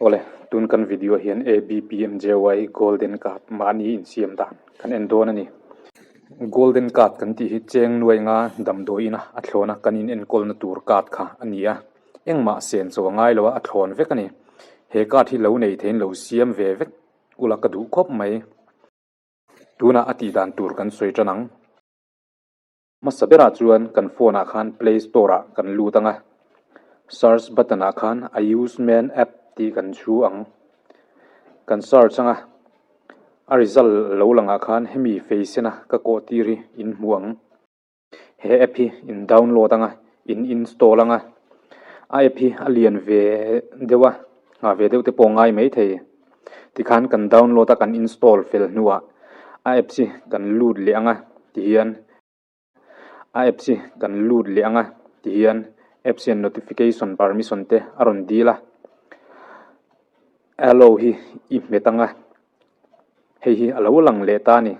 Awle, tun kan video hian ABPMJY Golden Card mahni insiam dan kan en dawn a ni. Golden Card kan tih hi cheng nuai nga damdawiin a a thlawn a kan in enkawlna tur card kha a ni a, engmah sen chaw a ngai lo a, a thlawn vek a ni. He card hi lo nei theiin lo siam ve vek ula ka duh khawp mai. Tunah a tih dan tur kan sawi tan ang. Hmasa berah chuan kan phone ah khan play store ah kan lut ang a, search button ah khan Ayushman app tih kan chhu ang. Kan search ang a, a result lo langah khan hemi fei sena ka kawh tir hi in hmu ang. He app hi in download ang a, in install ang a, a app hi a lian ve deuh a, nghah ve deuh te pawh a ngai maithei. Tikhan kan download a kan install fel hnuah a apps hi kan lut leh ang a tihian a apps hi kan lut leh ang a tihian apps hian notification permission te a rawn dil a allow hi i hmet ang a hei hi a lo lang leh ta a ni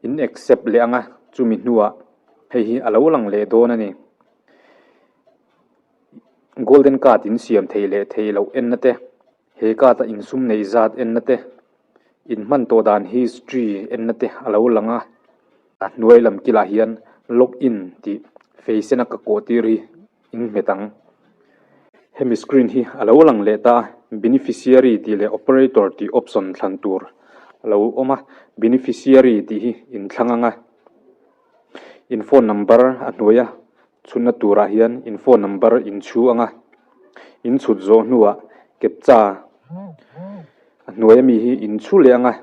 in accept leh ang a chumi hnuah hei hi a lo lang leh dawn a ni. Golden card in siam thei leh thei loh enna te. He card a insum nei zat enna te, inhman tawh dan history enna te a lo lang a. A hnuai lam kilah hian log in tih fei sena ka kawh tir hi in nghet ang. Hemi screen hi a lo lang leh ta a, beneficiary tih leh operator tih option thlan tur a lo awm a, beneficiary tih hi in thlang ang a. In phone number a hnuai a chhutna turah hian in phone number in chhu ang a, in chhut zawh hnuah captcha a hnuai ami hi in chhu leh ang a,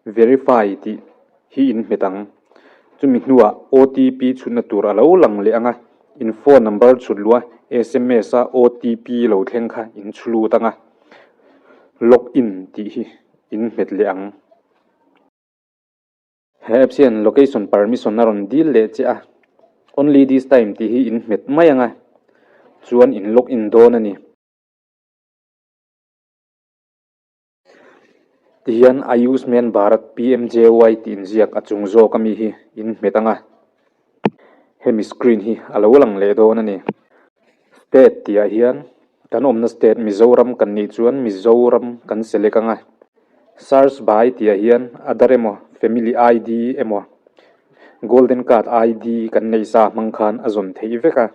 verify tih hi in hmet ang, chumi hnuah otp chhutna tur a lo lang leh ang a, in phone number chhut luh a sms a otp lo thleng kha in chhu lut ang a, login tih hi in hmet leh ang. He apps hian location permission a rawn dil leh che a, only this time tih hi in hmet mai ang a, chuan in log in dawn a ni. Tihian Ayushman Bharat PMJY tih inziak a chung zawk ami hi in hmet ang a, hemi screen hi a lo lang leh dawn a ni. State tih ah hian kan awmna state Mizoram kan nih chuan Mizoram kan select ang a, Search by tih ah hian Aadhaar emaw Family ID emaw Golden Card ID kan neih sa hmang khan a zawn theih vek a.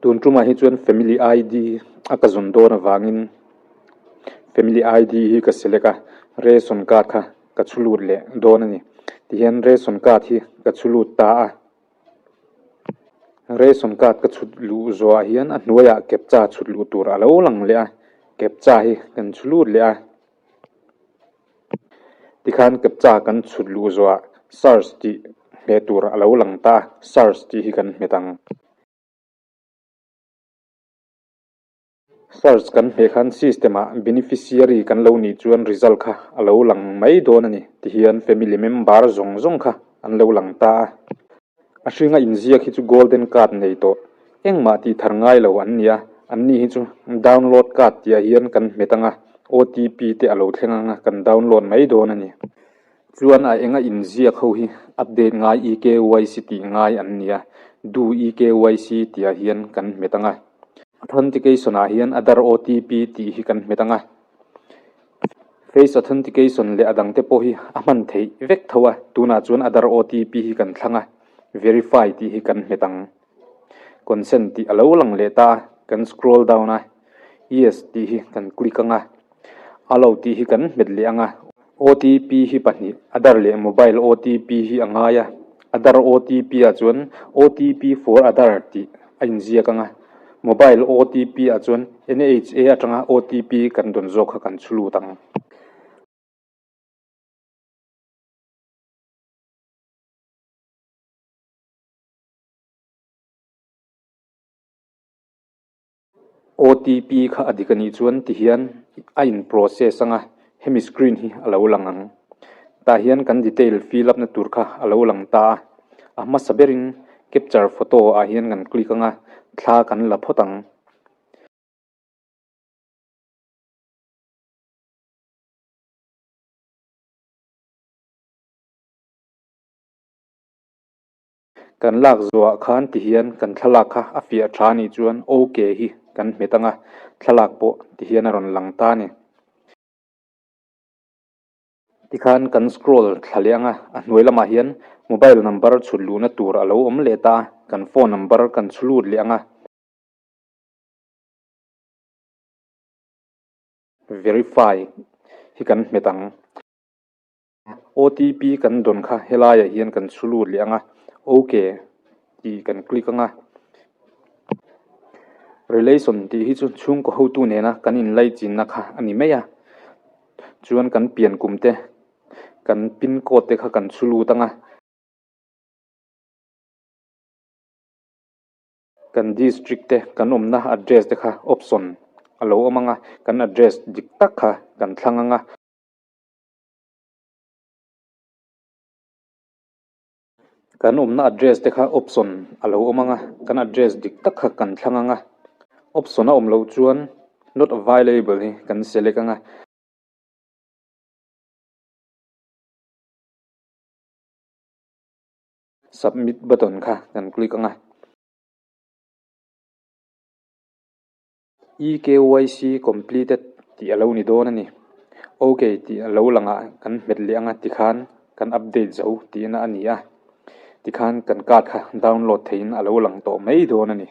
Tun tumah hi chuan Family ID a ka zawn dawn avangin Family ID hi ka select a, Ration Card kha ka chhu lut leh dawn a ni. Tihian Ration Card hi ka chhu lut ta a. Ration card ka chhut luh zawhah hian a hnuaiah captcha chhut luh tur a lo lang leh a, captcha hi kan chhu lut leh a, tikhan captcha kan chhut luh zawhah search tih hmeh tur a lo lang ta a, search tih hi kan hmet ang. Search kan hmeh khan system ah beneficiary kan lo nih chuan result kha a lo lang mai dawn a ni tihian family member zawng zawng kha an lo lang ta a. A hringa inziak hi chu golden card nei tawh engmah tih thar ngai lo an ni a, anni hi chu download card tih ah hian kan hmet ang a, OTP te a lo thleng ang a kan download mai dawn a ni. Chuan a enga inziak ho hi update ngai eKYC tih ngai an ni a, do eKYC tih ah hian kan hmet ang a. Authentication ah hian Aadhaar OTP tih hi kan hmet ang a. Face authentication leh a dangte pawh hi a hman theih vek tho a, tunah chuan Aadhaar OTP hi kan thlang a, verify tih hi kan hmet ang. Consent tih a lo lang leh ta a, kan scroll down a, yes tih hi kan click ang a, allow tih hi kan hmet leh ang a. OTP hi pahnih, Aadhaar leh mobile OTP hi a ngai a, Aadhaar OTP ah chuan OTP for Aadhaar tih a inziak ang a, mobile OTP ah chuan NHA atanga OTP kan dawn zawk kha kan chhu lut ang. OTP kha a dik a nih chuan ti hian a in process ang a, hemi screen hi a lo lang ang. Tah hian kan detail fill up na tur kha a lo lang ta a, a hmasa berin capture photo ah hian kan click ang a, thla kan la phawt ang. Kan lak zawhah khan tihian kan thlalak kha a fiah tha anih chuan OK hi kan hmet ang a, thlalak pawh tihian a rawn lang ta a ni. Tikhan kan scroll thla leh ang a, a hnuai lamah hian mobile number chhut luhna tur a lo awm leh ta a, kan phone number kan chhu lut leh ang a. Verify hi kan hmet ang. OTP kan dawn kha helaiah hian kan chhu lut leh ang a, OK tih kan click ang a. Relation tih hi chu chhungkaw hotu nena kan inlaichinna kha a ni mai a, chuan kan pian kum te, kan pin code te kha kan chhu lut ang a. Kan district te, kan awmna address te kha option a lo awm ang a, kan address dik tak kha kan thlang ang a. Kan awmna address te kha option a lo awm ang a, kan address dik tak kha kan thlang ang a, option a awm loh chuan not available hi kan select ang a. Submit button kha kan click ang a. EKYC completed tih a lo ni dawn a ni. OK tih a lo langah kan hmet leh ang a tikhan kan update zo tihna a ni a, tikhan kan card kha download theihin a lo lang tawh mai dawn a ni.